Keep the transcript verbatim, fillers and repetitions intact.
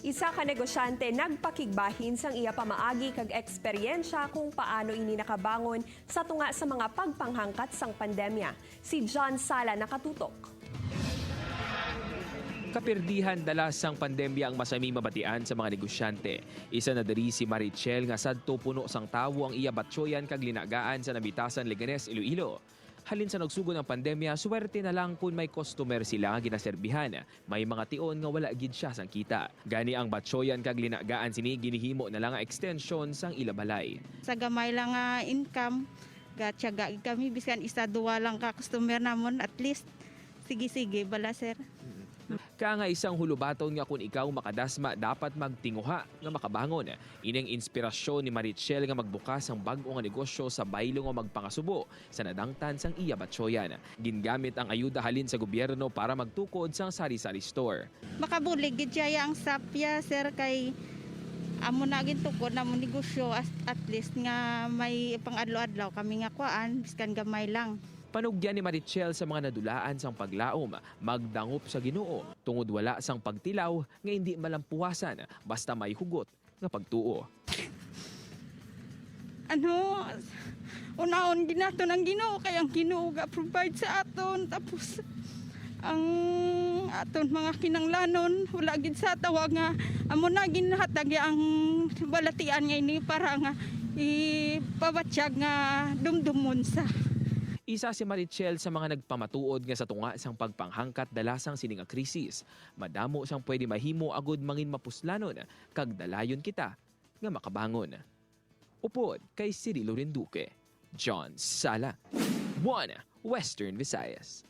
Isa ka negosyante nagpakigbahin sang iya pamaagi kag eksperyensya kung paano ini nakabangon sa tunga sa mga pagpanghangkat sang pandemya. Si John Sala nakatutok. Kapirdihan dala sang pandemya ang masami mabatian sa mga negosyante. Isa na diri si Marichel nga sadto puno sang tawo ang iya batchoyan kag linagaan sa Nabitasan, Leganes, Iloilo. Halin sa nagsugod ang pandemya, swerte na lang kun may customer sila nga ginaserbihan. May mga tion nga wala gid siya sang kita. Gani ang batchoyan kag linagaan sini ginhimo na lang nga extension sang ila balay. Sa gamay lang nga income, gatyaga gid kami, biskan isa duwa lang ka customer namon, at least sige-sige bala, sir. Ka nga isang hulubaton nga kun ikaw makadasma, dapat magtinguha nga makabangon. Ining inspirasyon ni Marichel nga magbukas ang bag-o nga negosyo sa baylo nga magpangasubo sa nadangtan sang iya batchoyan. Gingamit ang ayuda halin sa gobyerno para magtukod sang sari-sari store. Makabulig gid siya ang sapya, sir, kay amo na gintukod namo negosyo, as- at least nga may pang-adlaw-adlaw kami nga kuan, biskan gamay lang. Panugyan ni Marichel sa mga nadulaan sang paglaom, magdangop sa Ginoo, tungod wala sang pagtilaw nga indi malampuwasan basta may hugot nga pagtuo. Ano, unaon ginaton ang Ginoo, kay ang Ginoo ga-provide sa aton, tapos ang aton mga kinanglanon wala gid sa tawa nga amo na ginhatag ang balatian nga ini para nga ipabatyag nga dumdumon sa Isa si Marichel sa mga nagpamatuod nga sa tunga sang pagpanghangkat dala sang sini nga krisis, madamo sang pwede mahimo agud mangin mapuslanon kag dalayon kita nga makabangon. Upod kay Cirilo Rinduque, John Sala, One Western Visayas.